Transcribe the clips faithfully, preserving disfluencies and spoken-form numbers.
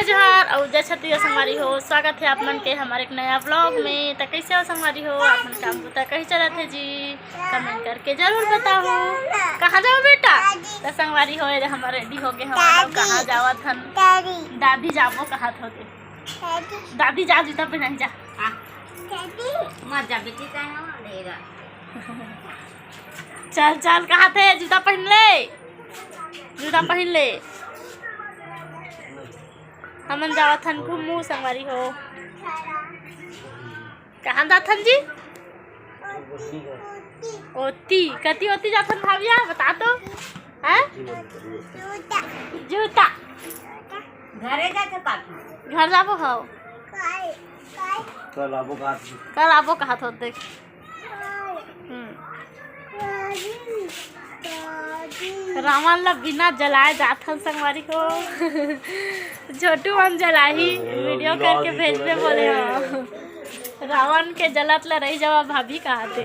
जोहार अउ जय छत्तीसगढ़ संगवारी हो, स्वागत हे आप मन के हमर एक नया vlog में। त कइसे हो संगवारी हो, आप मन काम बुता कइसे चलत हे जी, comment करके जरूर बताहू। कहाँ जाओ बेटा? त संगवारी हो, ये हमर ready हो गे हवन, अब कहाँ जावत हन? दादी जाबो कहत होते। दादी जा, जूता पहन जा। हाँ। मत जा बेटी, काहे हो अंधेरा? चल चल, कहाँ थे? जूता पहन ले, जूता पहन ले। हमन जावत हन घूमू संगवारी हो। कहाँ जात हन जी? ओती। कति ओती जात हन भाविया, बता तो। हैं? जूता। घरे जात हो काकी? घर जाबो हव। कल आबो कहा। कल आबो कहा तो देख। हम्म। रावण ला बिना जलाए जात हन संगवारी हो। छोटू मन जलाही, video करके भेजबे बोले हो। रावण के जलत ला रही जावा भाभी कहा थे।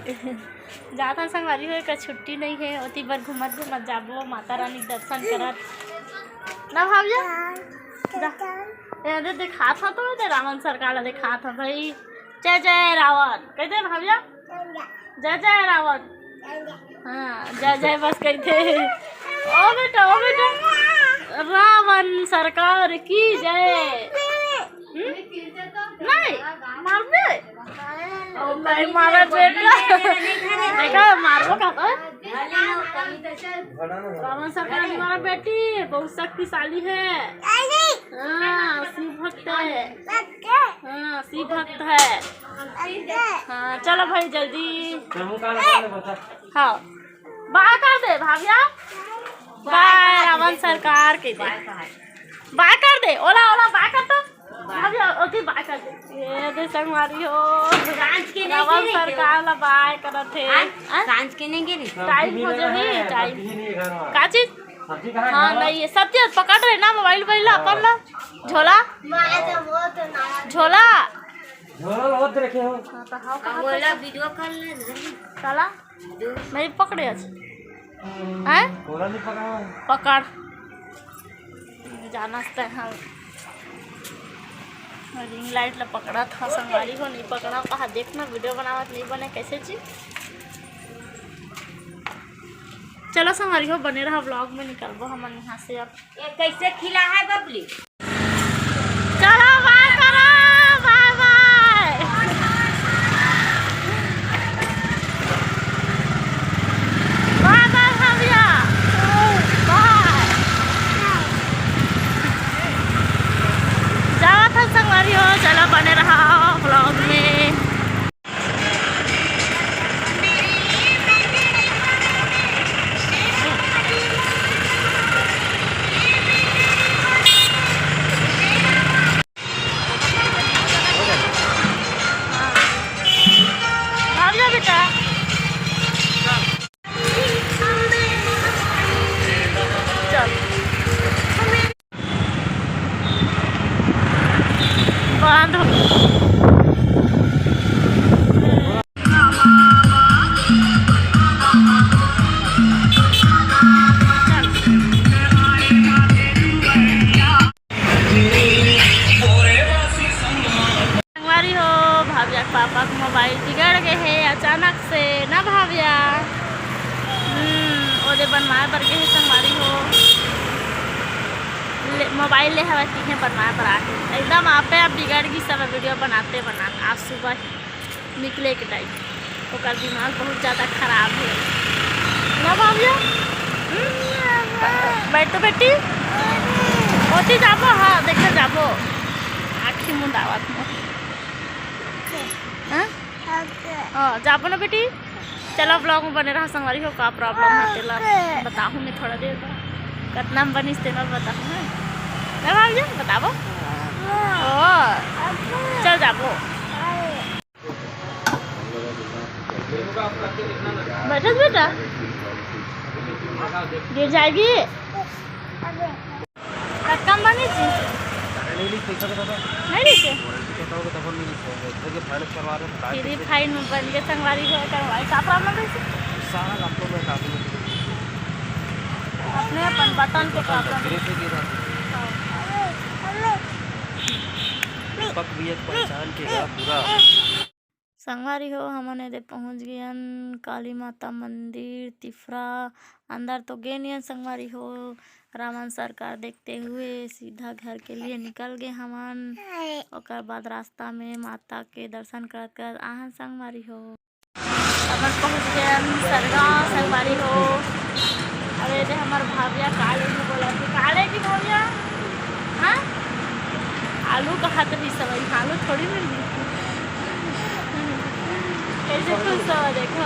जात हन संगवारी हो, एकर छुट्टी नइ हे, ओती बर घूमत घूमत जाबो, माता रानी के दर्शन करत। ना भाविया? जा। ए, दे, दिखात ह तो, दे, रावण सरकार ला दिखात ह भाई। जय जय रावण, कह दे भाविया। जय जय रावण। हाँ, जय जय बस कह दे। ओ बेटा, ओ बेटा। रावण सरकार की जय। हम्म? नहीं, मारबे? ओ, नहीं मारा बेटा। देखा, मारबो का तो? रावण सरकार हमारा बेटी बहुत शक्तिशाली है। हाँ, शिव भक्त है। हाँ, शिव भक्त है। हाँ, चलो भाई जल्दी। हाँ, बाय कर दे भाविया। बाय रावण सरकार के दे। बाय कर दे, ओला, ओला बाय कर तो। भाविया, ओती बाय कर दे। ये दे संगवारी हो। सांझ के नहीं रावण गिरी सरकार ला बाय करत हे। हाँ? हाँ? सांझ के नहीं गिरी? Time हो जाही, time। का चीज? हाँ, नहीं, ये सब चीज पकड़ रहे ना, mobile वोबाइल ला, अपन ला। झोला। झोला। झोला होत रखे हो। हाँ, तो हाँ, कहाँ बोला, video कर ले ना। साला। नहीं पकड़े आज। हैं? कोला नहीं पकड़ा। पकड़। जाना से हम ring light ला पकड़ा था, संगवारी हो, नहीं पकड़ा, कहा देखना, video बनावत नहीं बने, कैसे जी? चलो संगवारी हो, बने रहा, vlog में निकलबो हमन यहाँ से अब। ये कैसे खिला है बबली? चलो, बाय करो, बाय बाय। बाय बाय भैया, बाय। जावत हन संगवारी हो, चलो बने रहा vlog में। भाग जा बेटा। चल। बंद हो। संगवारी हो, भाविया के पापा के मोबाइल बिगड़ गे हे अचानक से, ना भाविया? हम्म, ओदे बनवाए बर गे हे संगवारी हो। ले, मोबाइल ले हवय, तिहे बनवाए बर आके। एकदम आपे आप बिगड़ गिस, सब video बनाते बनाते। आज सुबह निकले के टाइम ओकर दिमाग बहुत ज्यादा खराब हे ना भाविया? हम्म? बैठ तो बेटी, ओती जाबो, हाँ, देखे जाबो। आँखी मुंदावत मोर। हाँ? हाँ, जाबो ना बेटी। चलो, vlog में बने रहा संगवारी हो, का problem हे तेला बताहूँ मैं थोड़ा देर बाद। कतना में बनिस तेला बताहूँ, हाँ? ना भाविया, बताबो। ओ, चल जाबो। बैठस बेटा, गिर जाएगी। कतका में बनिस जी? नहीं, नहीं, पैसा तो दादा। नहीं लेके? पैसा होगा तब नहीं लेके। देखिए, finance करवा रहे हैं, तो Free fire में बन के संगवारी हो, करवाए। का problem हे? सारा laptop में काफी अपने अपन बटन के problem। धीरे से गिरा। हाँ। भैया के पहचान के गा पूरा। संगवारी हो, हमन एदे पहुँच गेन काली माता मंदिर तिफरा। अंदर तो गे नियन संगवारी हो, रावण सरकार देखते हुए सीधा घर के लिए निकल गे हमन। ओकर बाद रास्ता में माता के दर्शन करत करत आहन संगवारी हो। हमन पहुँच गेन सरगांव संगवारी हो। अरे दे हमर भाविया काले भी बोला थी, काले की भाविया, हाँ, आलू का हाथ भी सवाई, आलू थोड़ी मिल गई। कैसे खुश हो देखो।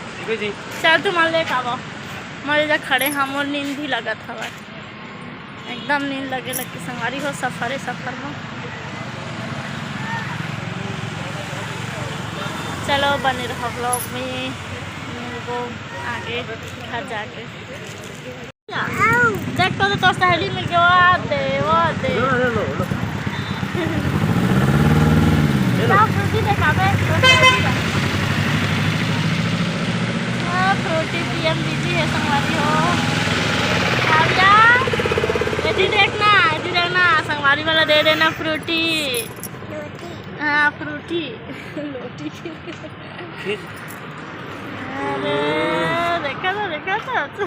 ठीक है जी। चल तुमन ले खावा, मरे जा खड़े हम, मोर नींद भी लगत हवा, एकदम नींद लगे लगे संगवारी हो सफरे सफर में। चलो बने रहो vlog में, मिलबो आगे घर जाके। देख तो, तो सहेली मिल गया, वाह दे, वाह दे। लो, लो, लो, लो। ला, फ्रूटी देखा बे। हाँ, फ्रूटी पियन दीदी है संगवारी हो। भाविया, एदी देखना, एदी देखना, संगवारी वाला दे देना फ्रूटी। हाँ, फ्रूटी। लोटी। अरे, देखा तो, देखा तो।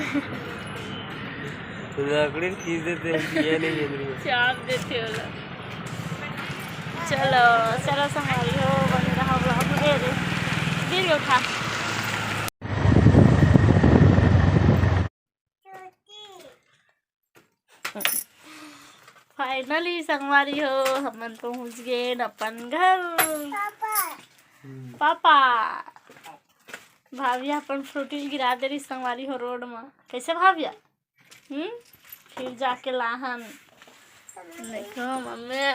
लकड़ी खींच देते हैं, ये नहीं है मेरे को। चाप देते हो लोग। चलो, चलो संगवारी हो, बने रहो vlog में। ए रे, गिर गयो उठा। Finally संगवारी हो, हमन पहुँच गेन अपन घर। पापा, भाविया अपन फ्रूटी गिरा दे रही संगवारी हो रोड में। कैसे भाविया? हम्म, फिर जाके लाहन। देखो मम्मी,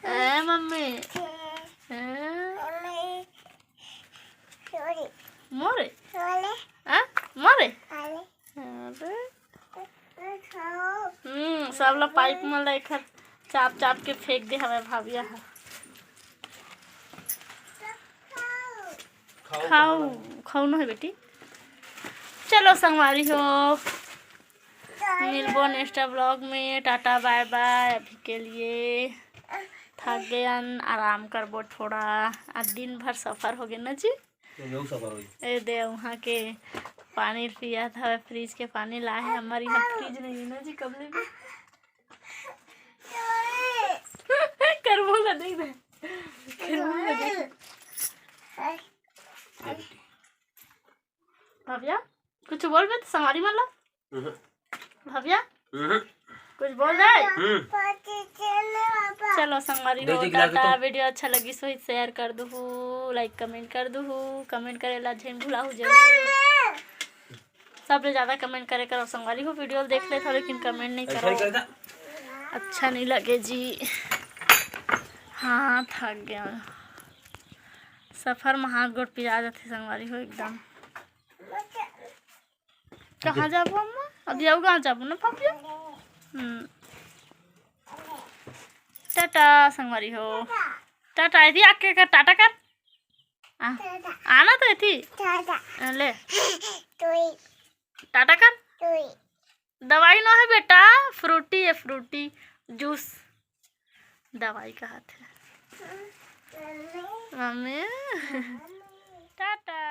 ए मम्मी, ए? मोरे? आ? मोरे? अरे। हम्म, सब ला पाइप में लेकर चाप चाप के फेंक दे हवे भाविया ह। खाऊ, खाऊ न है बेटी। चलो संगवारी हो, मिलबो next vlog में। टाटा बाय बाय, अभी के लिए थक गयन, आराम करबो थोड़ा। आज दिन भर सफर हो गए ना जी। ए दे, वहाँ के पानी पिया था, फ्रिज के पानी ला है। हमारे यहाँ फ्रिज नहीं है ना जी, कब लेबे? करबो ला देख दे, करबो ला देख। भाविया, कुछ बोलबे तो संगवारी मन ला। भाविया, कुछ बोल जाए। चलो संगवारी हो, टाटा। वीडियो अच्छा लगी सो share कर दूहू, like comment कर दूहू, comment करे ला झेन भुलाहू जरूर। सबले ज्यादा comment करे करो संगवारी हो, वीडियो देख लेथो लेकिन comment नहीं करो, अच्छा नहीं लगे जी। हाँ, थक गया, सफर में हाथ गोड़ पिरा जाथे संगवारी हो एकदम। कहाँ जाबो अम्मा? अभी अउ कहाँ जाबो ना पापिया? हम्म। टाटा संगवारी हो। टाटा, एती आके कर, टाटा कर। आ, आना तो एती। ले। टाटा कर। दवाई ना है बेटा, फ्रूटी है, फ्रूटी जूस। दवाई का हाथ है। मम्मी। टाटा।